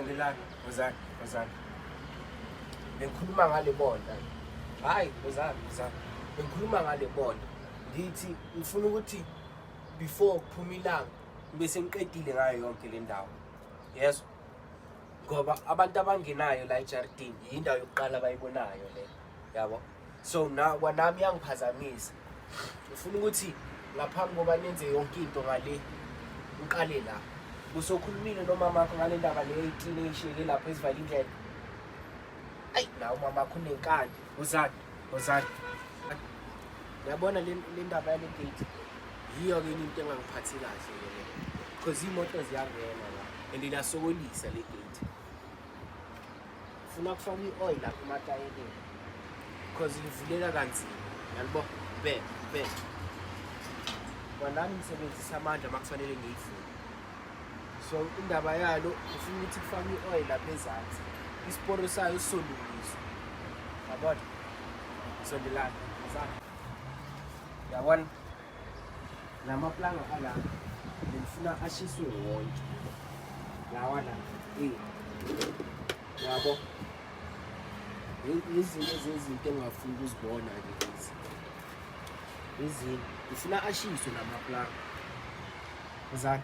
Sondelani, wozani, wozani. Bengikhuluma ngale bonda. Hayi, wozani, wozani. Bengikhuluma ngale bonda. Ngithi ngifuna ukuthi before kuphuma ilanga ngibe sengiqedile ngayo yonke le ndawo. Yezwa? Ngoba abantu abangenayo la ejardini yindawo yokuqala abayibonayo le. Yabo? So na kwanami yangiphazamisa. Ngifuna ukuthi ngaphambi koba nenze yonke into ngale ngiqale la. Usokhulumile nomamakho ngale ndaba le eyitline eyishiyeke lapho ezivala indlela. Ayi nawe umamakho unenkani. Wozani, wozani. Uyabona le ndaba yale gate yiyo-ke enye into engangiphathi kahle ke le because iy'moto ziyangena la and liyasokolisa le gate. Funa kufaka i-oil lapha ematayeleni because livuleka kanzima. Yalibo, bheka, bheka. Kwanami ngisebenzisa amandla uma kufanele ngiyivule. So indaba yalo ufuna ukuthi kufake i-oil lapha ezansi. Isiporo sayo sizolungiswa. Yabona? Sondelana. Zana. Yabona? La maplanga ala ngifuna ashiswe wonke. Lawa la. Eh. Yabo. Izinto zezinto engingafuni ukuzibona ke lezi. Izinto ngifuna ashiswe la maplanga. Uzana.